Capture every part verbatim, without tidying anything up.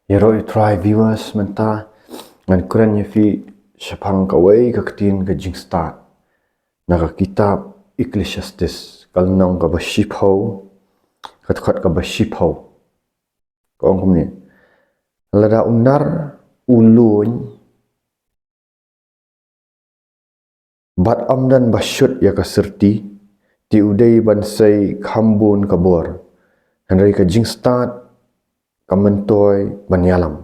Ïaroh ïa U Trai, viewers, mynta ngan kren ïa phi shaphang kawei ka ktien ka jingstad na ka kitab Ecclesiastes, ka lynnong kaba shiphew, ka dkhot kaba shiphew. Ka ong kumne: Lada u nar u luiñ bad ym don ba shut ïa ka syrti, te u dei ban sei kham bun ka bor, hynrei ka jingstad ka myntoi ban ïalam.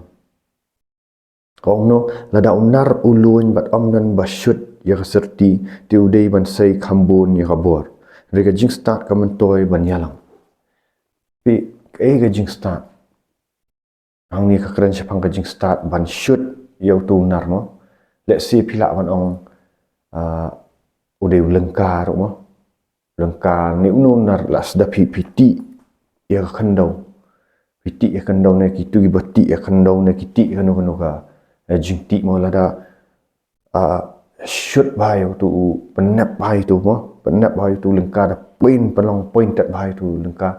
Ka ong kumno? Lada u nar u luiñ bad ym don ba shut ïa ka syrti, te u dei ban sei kham bun ïa ka bor, hynrei ka jingstad ka myntoi ban ïalam. Phi, kaei ka jingstad? Hangne ka kren shaphang ka jingstad ban shut ïa uto u nar, mo. Let's say phi lah ban ong, ah, u dei u lyngkar, mo. Lyngkar ne uno u nar, la sdang phi, phi tih ïa ka khyndew. Phi tih ïa ka khyndew ne kito kiba tih ïa ka khyndew ne ki tih ïa kano kano ka, eh, jingtih, mo. Lada, ah, shut bha ïa uto u, pynnep bha ïa uto, mo. Pynnep bha ïa uto u lyngkar, da point, pynlong pointed bha ïa uto u lyngkar,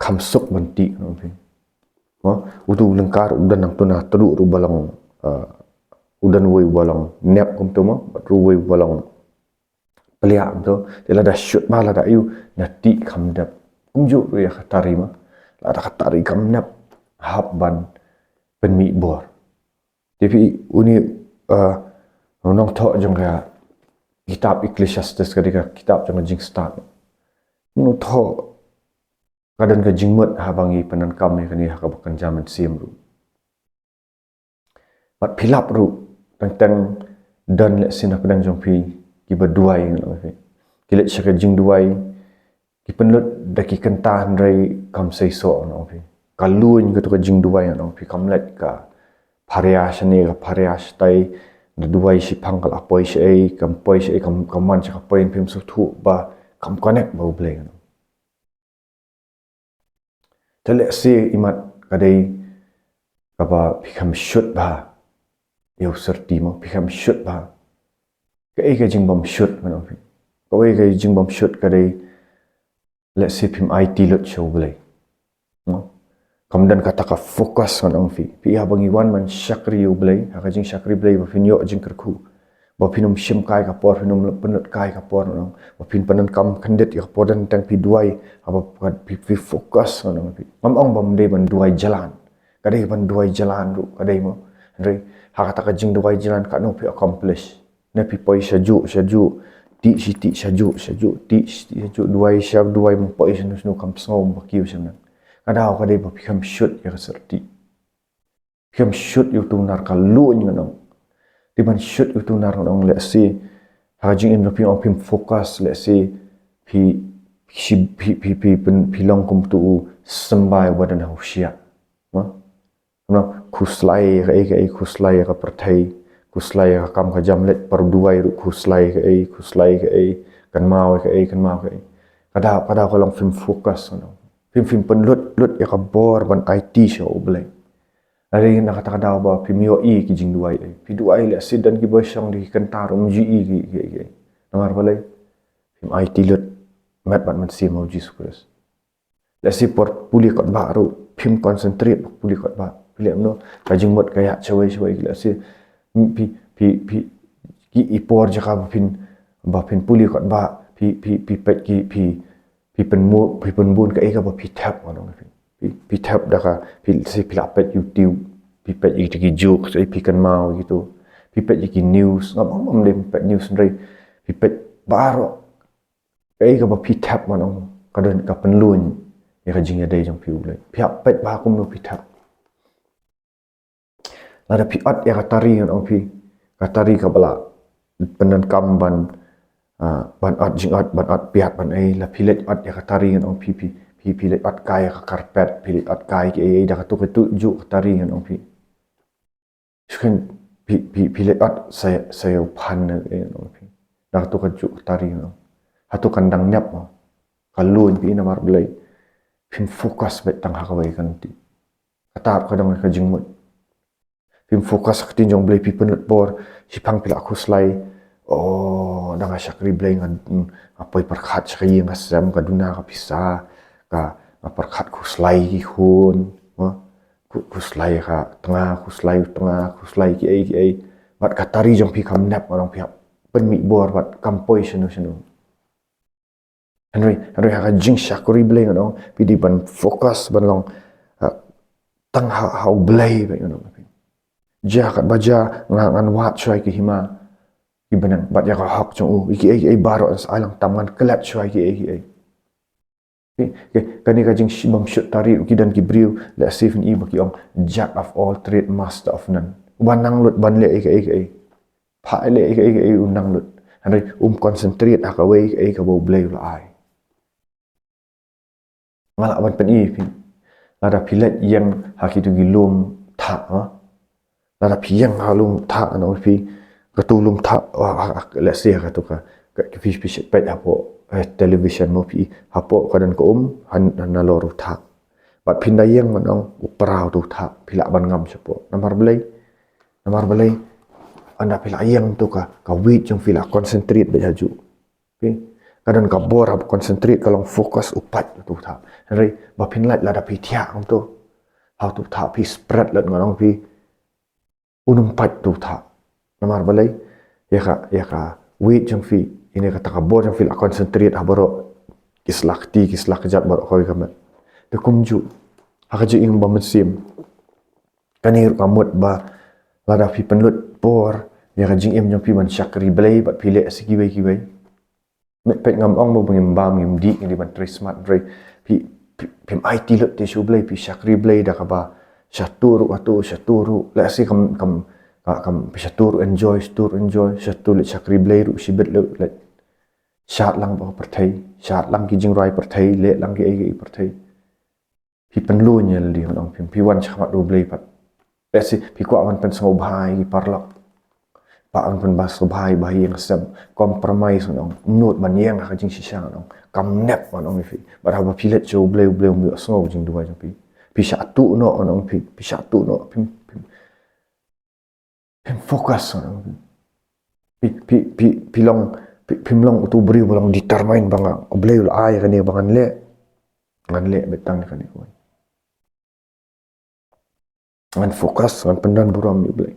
kham suk ban tih, kano phi. Mo, uto u lyngkar u don nangto na tyrduh ruh ba long, ah, u don uwei uba long nep kumto, mo, bad ruh uwei uba long pliah kumto. Te lada shut bha, lada ïoh na tih kham dep. Kumjuh ruh ïa ka tari, mo. Lada ka tari kam nep, hap ban pynmih bor. Te phi, une, ah, u nongthoh jong ka kitab Ecclesiastes, ka dei ka kitab jong ka jingstad. Une u thoh ka don ka jingmut haba ngi pyndonkam ïa kane ha kaba kynja mynsiem ruh. Bad phi lap ruh, teng teng don, let's say, na pdeng jong phi kiba duwai, ngan ong ïa phi. Ki leit sha ka jingduwai, ki pynlut da ki kynta hynrei kam seisoh, ngan ong ïa phi. Ka luiñ kato ka jingduwai, ngan ong ïa phi, kam leit ka pharia shane, ka pharia shatai, da duwai shiphang ka la poi shaei, kam poi shaei, kam, kam wan sha ka point, phim sngewthuh ba kam connect bad U Blei, ngan ong. Te let's say imat ka dei kaba phi kham shut bha ïa u syrti, mo, phi kham shut bha. Kaei ka jingbym shut, ngan ong ïa phi? Kawei ka jingbym shut ka dei, let's say, phim aiti lut sha U Blei, mo. Kam don kata ka focus, ngan ong ïa phi. Phi, haba ngi wan ban shakri ïa U Blei, ha ka jingshakri Blei ba phin ïoh jingkyrkhu, ba phin ym shim kai ka por, phin ym pynlut kai ka por, ngan ong. Ba phin pyndonkam khyndiat ïa ka por, don tang phi duwai, haba phi, phi focus, ngan ong ïa phi. Ngam ong ba ym dei ban duwai jlan. Ka dei ban duwai jlan ruh, ka dei, mo. Hynrei ha kata ka jingduwai jlan, katno phi accomplish? Ne phi poi shajuh shajuh, tih shi tih shajuh shajuh, tih shi tih shajuh, duwai sha duwai, ym poi shano shano, kam sngew ba kiew shaneng. Ka daw ka dei ba phi kham shut ïa ka syrti. Phi kham shut ïa uto u nar, ka luiñ, ngan ong. Te ban shut ïa uto u nar, ngan ong, let's say, ha ka jingim jong phi, ong phim focus, let's say, phi, phi, phi, phi, phi, phi long kum uto u symbai uba don ha u shiah, mo. Kumno, khuslai ïa kaei kaei, khuslai ïa ka pyrthei, khuslai ïa ka kam ka jam, leit pyrduwai ruh khuslai ïa kaei, khuslai ïa kaei, kynmaw ïa kaei, kynmaw ïa kaei. Ka daw, ka daw ka long phim focus, ngan ong. Phim, phim pynlut lut ïa ka bor ban aiti sha U Blei. Hynrei na kata ka daw ba phim ïohi ki jingduwai ei. Phi duwai, let's say, don kiba shong da ki kynta ruh ym ju i ki, ki, ki. Namar balei? Phim aiti lut met bad mynsiem ha U Jisu Khrist. Let's say por pule kot bah ruh phim concentrate ba pule kot bah. Phi leh kumno? Ka jingmut ka ïaid shawei shawei. Let's say phi, phi, phi, ki, i por jaka ba phin, ba phin pule kot bah, phi, phi, phi peit ki, phi, phi pynmu-, phi pynbun kaei kaba phi thep, ngan ong ïa phi. Phi, phi thep da ka, phi, let's say, phi la peit YouTube, phi peit ïa ki jokes, eh, phi kynmaw ïa kito. Phi peit ïa ki news, ngam ong ba ym dei peit news, hynrei phi peit baroh kaei kaba phi thep, ngan ong, ka don ka pynluiñ ïa ka jingïadei jong phi U Blei. Phi hap peit ba kumno phi thep. Lada phi ot ïa ka tari, ngan ong ïa phi, ka tari kaba la pyndonkam ban, ah, ban ot jingot, ban ot piat, ban ei, la phi leit ot ïa ka tari, ngan ong ïa phi, phi, phi, phi leit ot kai ïa ka carpet, phi leit ot kai kiei ei, da kato kato juh ka tari, ngan ong ïa phi. Shu khein phi, phi, phi leit ot sa, sa ïa u phan ne, eh, ngan ong ïa phi. Da kato kajuh ka tari, ngan ong. Hato kan dang nep, mo? Ka luiñ phi, namar balei? Phim focus beit tang ha kawei ka lynti. Kata ka dang ka jingmut. Phim focus ha ka ktien jong U Blei, phi pynlut por, shiphang phi la khuslai. Oh, da nga shakri Blei, nga, nga poi pyrkhat sha ka ïing ka sem, ka duna ka pisa, ka, nga pyrkhat khuslai ki khun, mo. Khuslai ka tnga, khuslai u tnga, khuslai kiei kiei. Bad ka tari jong phi kam nep, ngan ong phi hap pynmih bor bad kam poi shano shano. Hynrei, hynrei ha ka jingshakri Blei ngan ong, phi dei ban focus ban long, ah, tang ha, ha u Blei beit ngan ong. Jia katba jia nga, ngan wad shuwa ïa ki hima ki bneng bad ïa ka hok jong u, ïa kiei kiei baroh, sa ai lang tam ngan klet shuwa ïa kiei kiei. Kane ka jingshibam shut tari u ki don ki briew, lehse phin i ba ki ong, jack of all trade, master of none. Uba nang lut ban leh ïa kiei kiei. Pha leh ïa kiei kiei u nang lut. Hynrei um concentrate ha kawei kaei kaba u Blei u la ai. Nga lah ban pyni ïa phi. Lada phi leit ïeng ha kitu ki lum thah, ha? Lada phi ïeng ha lum thah, ngan ong ïa phi, katu lum thah, wa, wa, lehse katu ka, ka, ka phi, phi shu peit hapoh, eh, television mo phi, hapoh ka don ka um, ha, ha nalor u thah. Bad phin da ïeng ngan ong u pra utu u thah, phi lah ban ngam shapoh. Namar balei? Namar balei? Ynda phi la ïeng tu ka, ka weight jong phi la concentrate beit hajuh. Phi, ka don ka bor haba concentrate, ka long focus, u pait utu u thah. Hynrei ba phin lait, lada phi thiah hangtu, ha utu u thah phi spread lut, ngan ong ïa phi, un ym pait utu u thah. Namar balei? Ïa ka, ïa ka weight jong phi, ine kata ka bor jong phi la concentrate ha baroh ki sla kti, ki sla kjat, baroh kawei ka met. Te kumjuh ha ka jingim ba mynsiem, kane ruh ka mut ba lada phi pynlut por ïa ka jingim jong phi ban shakri Blei bad phi leh sa kiwei kiwei. Met peit, ngam ong ba ngim bam ngim dih, ngi dei ban trei smat, hynrei phi, phi, phim aiti lut te sha u Blei, phi shakri Blei da kaba shatu ruh, atu shatu ruh, lehse kam, kam, ka, kam, phi shatu ruh enjoy, shatu ruh enjoy, shatu leit shakri Blei ruh shibit, leit, leit shad lang bad ka pyrthei, shad lang ki jingrwai pyrthei, leh lang kiei kiei pyrthei. Phi pynlong ïa lade, ngan ong ïa phi, phi wan shakhmat u Blei pat. Lehse phi kwah ban pynsngewbha ïa ki paralok, kwah ban pynbha sngewbha ïa ba ha ïing ha sem, compromise, ngan ong, nud ban ïeng ha ka jingshisha, ngan ong, kam nep, ngan ong ïa phi. Bad haba phi leit sha u Blei, u Blei um ïohsngew ka jingduwai jong phi. Phi shah tuh noh, ngan ong ïa phi, phi shah tuh noh, phim, phim, phim focus, ngan ong ïa phi. Phi, phi, phi, phi long, phi, phim long utu u briew ba long determine ba nga, u Blei u la ai ïa kane ba ngan leh, ngan leh beit tang ïa kane kawei. Ngan focus, ngan pyndon burom ïa u Blei.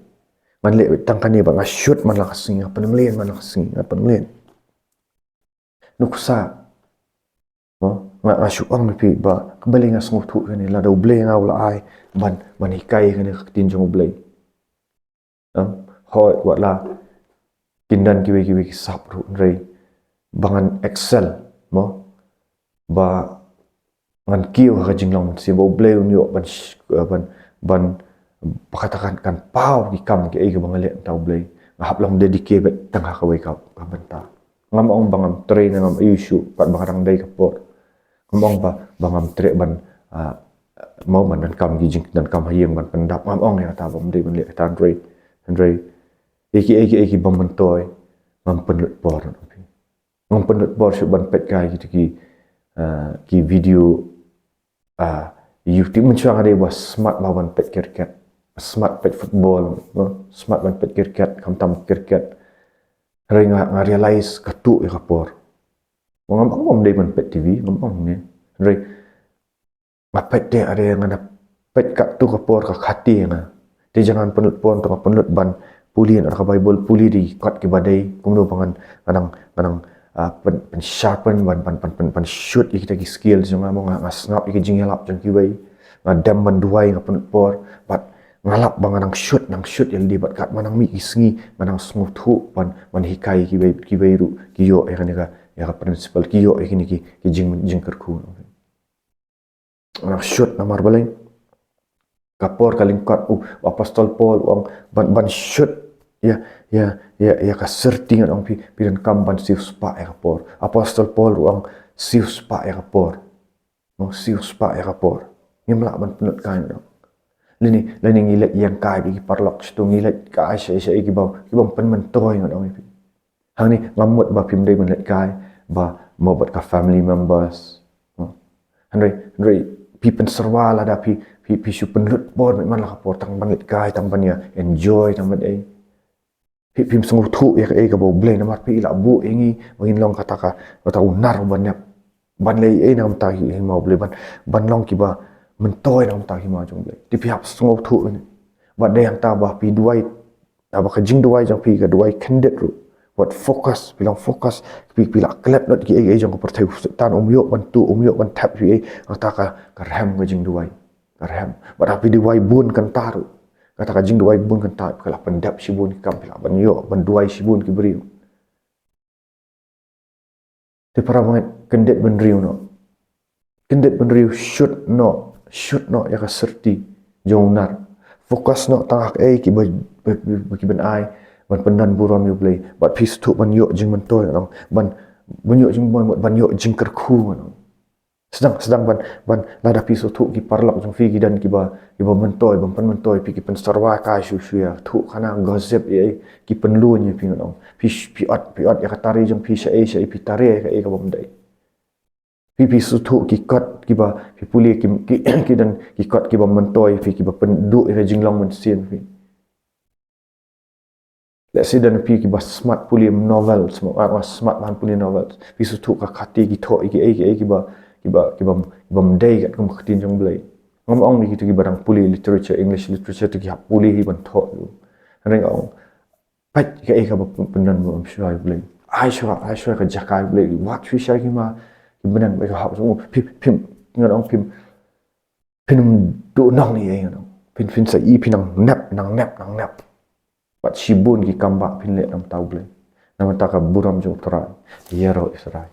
Ngan leh beit tang kane, ba nga shoot man la ka sngi, nga pynmlien man la ka sngi, nga pynmlien. Nuksa. Mo, nga, nga shu ong ïa phi ba, balei nga sngewthuh kane, lada u Blei nga u la ai ban, ban hikai kane ka ktien jong u Blei. Em, hooid, wat la kin don kiwei kiwei ki sap ruh, hynrei ba ngan excel, mo, ba ngan kiew ha ka jinglong mynsiem, ba u Blei un ïoh ban sh-, eh, ban, ban, ba kata kan, kan paw ki kam kiei kiba nga leh na u Blei. Nga hap long dedicate beit tang ha kawei ka, ka bynta. Ngam ong ba ngam trei ne ngam ïoh shuh pat ba nga dang dei ka por. Ngam ong ba, ba ngam treh ban, ah, mo, ban donkam ki jingdonkam ha ïing, ban pyndap. Ngam ong ïa kata, ba ngam dei ban leh kata, hynrei, hynrei ïa kiei kiei kiba myntoi ngam pynlut por. Ngam pynlut por shuh ban peit kai kita ki, ah, ki video, ah, YouTube. Mynshuwa nga dei ba smat ba ban peit cricket, smat peit football, no? Smat ban peit cricket, khamtam cricket. Hynrei nga, nga realize ka tuh ïa ka por. Ngam ong ba ngam dei ban peit T V, ngam ong ne. Hynrei nga peit te, are nga da peit katto ka por ka khati ïa nga. Te jan ngan pynlut por, to nga pynlut ban pule na ka Baibl, pule da ki kot kiba dei, kumno ba ngan, ngan nang, ngan nang, ah, pyn, pynsharpen, ban, ban, ban, ban, ban shoot ïa kita ki skill jong nga, mo, nga, nga sngap ïa ki jingïalap jong kiwei. Nga dem ban duwai, nga pynlut por, bad nga lap ba nga nang shoot, nang shoot ïa lade, bad katba nang mih ki sngi, nga nang sngewthuh ban, ban hikai kiwei, kiwei ruh ki ïoh ïa kane ka, ïa ka principle, ki ïoh ïa kine ki, ki jing, jingkyrkhu. Nang shoot namar balei? Ka por ka lyngkot, u, u Apostol Paul u ong ban, ban shoot ïa, ïa, ïa, ïa ka syrti, ngan ong ïa phi, phi donkam ban siew spah ïa ka por. Apostol Paul u ong siew spah ïa ka por. Mo, siew spah ïa ka por. Ngim lah ban pynlut kai, ngan ong. Lane, lane ngi leit ïeng kai bad ki paralok, shatu ngi leit kai sha, sha kiba, kiba ym pynmyntoi, ngan ong ïa phi. Hangne ngam mut ba phim dei ban leit kai ba mo bad ka family members. Hynrei, hynrei phi pynsyrwa lada phi, phi, phi shu pynlut por beit man la ka por tang ban leit kai, tang ban ïa enjoy, tang ban ei. Phi, phim sngewthuh ïa kaei kaba U Blei, namar phi la buh ïa ngi ba ngin long kata ka, kata u nar uba nep. Ban leh ei na ka bynta ka hima U Blei, ban, ban long kiba, myntoi na ka bynta ki hima jong U Blei. Te phi hap sngewthuh ïa kane. Bad dei hangta ba phi duwai, haba ka jingduwai jong phi ka duwai kyndit ruh. Wat focus, phi long focus, phi, phi la klet lut ki ei ei jong ka pyrthei, u Soitan um ïoh ban tuh, um ïoh ban thep phi ei, hangta ka, ka rhem ka jingduwai. Ka rhem. Bad haba phi duwai bun kynta ruh. Kata ka jingduwai bun kynta, ka la pyndep shibun ki kam, phi lah ban ïoh ban duwai shibun ki briew. Te para bangeit, kyndit bynriew noh. Kyndit bynriew, shut noh, shut noh ïa ka syrti jong u nar. Focus noh tang ha kaei kiba, ba, ba, ba ki ban ai, ban pyndon burom ïa U Blei. Bad phi sngewthuh ban ïoh jingmyntoi, ngan ong, ban, ban ïoh jingmyntoi, ban ïoh jingkyrkhu, ngan ong. Sdang, sdang ban, ban, lada phi sngewthuh ki paralok jong phi ki don kiba, kiba myntoi, ban pynmyntoi phi, ki pynsyrwa kai shuh shuh ïa, thuh khana gossip ïa, ki pynlun ïa phi, ngan ong. Phi, phi ot, phi ot ïa ka tari jong phi shaei shaei, phi tari ïa kaei kaba ym dei. Phi, phi sngewthuh ki kot kiba phi pule ki, ki, ki don ki kot kiba myntoi phi, kiba pynduh ïa ka jinglong mynsiem phi. Let's say don phi kiba smat pule novel, smat, ah, smat ban pule novel. Phi sngewthuh ka kti ki thoh ïa kiei kiei kiba, kiba, kiba, kiba ym dei katkum ka ktien jong U Blei. Ngam ong ïa kito kiba dang pule literature, English literature, to ki hap pule hi ban thoh ïa u. Hynrei nga ong, peit kaei kaba pyn-, pyndon burom shuwa ïa U Blei. Ai shuwa, ai shuwa ka jaka ïa U Blei. Wat shu shai ki hima, ki bneng, ba ka hok jong u. Phi, phim, ngan ong phim, phin ym duh nong ïa ei, ngan ong. Phin, phin sa i phi nang nep, nang nep, nang nep. Bad shibun ki kam ba phin leh na ka bynta U Blei, na ka bynta ka burom jong U Trai. Ïaroh ïa U Trai.